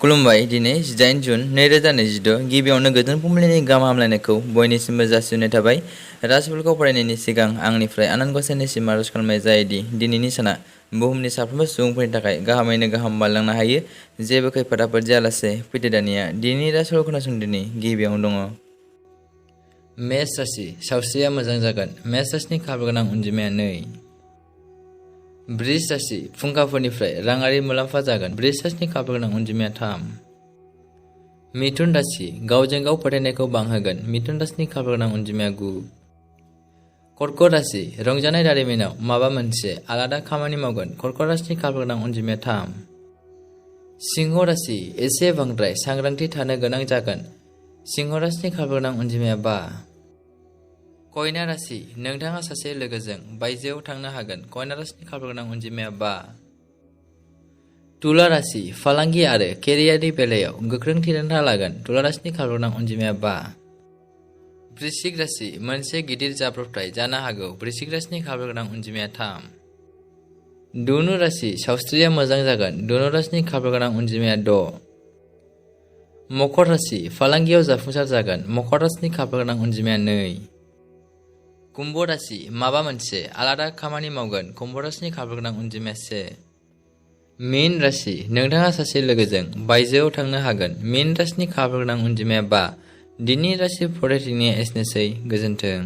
खुलुमबाय दिनै 18 जुन 2026 गिबियावनो गोजोन फुंबिलिनि गाहाम हामलायनायखौ बयनिसिमबो जासिहरनाय थाबाय। राशिफोरखौ फरायनायनि सिगां आंनिफ्राय आनान गसाइनिसिम आरज खालामनाय जायोदि दिनैनि साना बुहुमनि साफ्रोमबो सुबुंफोरनि थाखाय गाहामैनो गाहाम बारलांनो हायो। जेबो खैफोद आफोद जायालासे फैदो दानिया दिनैनि राशिफोरखौ खोनासंदिनि गिबियावनो दङ मेष राशि। सावस्रिया मोजां जागोन। मेष राशिनि खाफाल गोनां अनजिमाया 2। बृष राशि। फुंखाफोरनिफ्राय राङारि मुलाम्फा जागोन। बृष राशिनि खाफाल गोनां अनजिमाया 3। मिथुन राशि। गावजों गाव फोथायनायखौ बांहोगोन। मिथुन राशिनि खाफाल गोनां अनजिमाया 9। कर्कट राशि। रंजानाय दारिमिनाव माबा मोनसे आलादा खामानि मावगोन। कर्कट राशिनि खाफाल गोनां अनजिमाया 3। सिंह राशि। एसे बांद्राय सांग्रांथि थानो गोनां जागोन। सिंह राशिनि खाफाल गोनां अनजिमाया 5। कन्या राशि। नोंथाङा सासे लोगोजों बायजोआव थांनो हागोन। कन्या राशिनि खाफाल गोनां अनजिमाया 5। तुला राशि। फालांगि आरो केरियारनि बेलायाव गोख्रों थिरांथा लागोन। तुला राशिनि खाफाल गोनां अनजिमाया 5। वृश्चिक राशि। मोनसे गिदिर जाब्रबथाय जानो हागौ। वृश्चिक राशिनि खाफाल गोनां अनजिमाया 3। धनु राशि। सावस्रिया मोजां जागोन। धनु राशिनि खाफाल गोनां अनजिमाया 6। मकर राशि। फालांगियाव जाफुंसार जागोन। मकर राशिनि खाफाल गोनां अनजिमाया 2। कुम्भ राशि। माबा मोनसे आलादा खामानि मावगोन। कुम्भ राशिनि खाफाल गोनां अनजिमाया 1। मीन राशि। नोंथाङा सासे लोगोजों बायजोआव थांनो हागोन। मीन राशिनि खाफाल गोनां अनजिमाया 5। दिनैनि राशि फरायथिंनाया एसेनोसै। गोजोन्थों।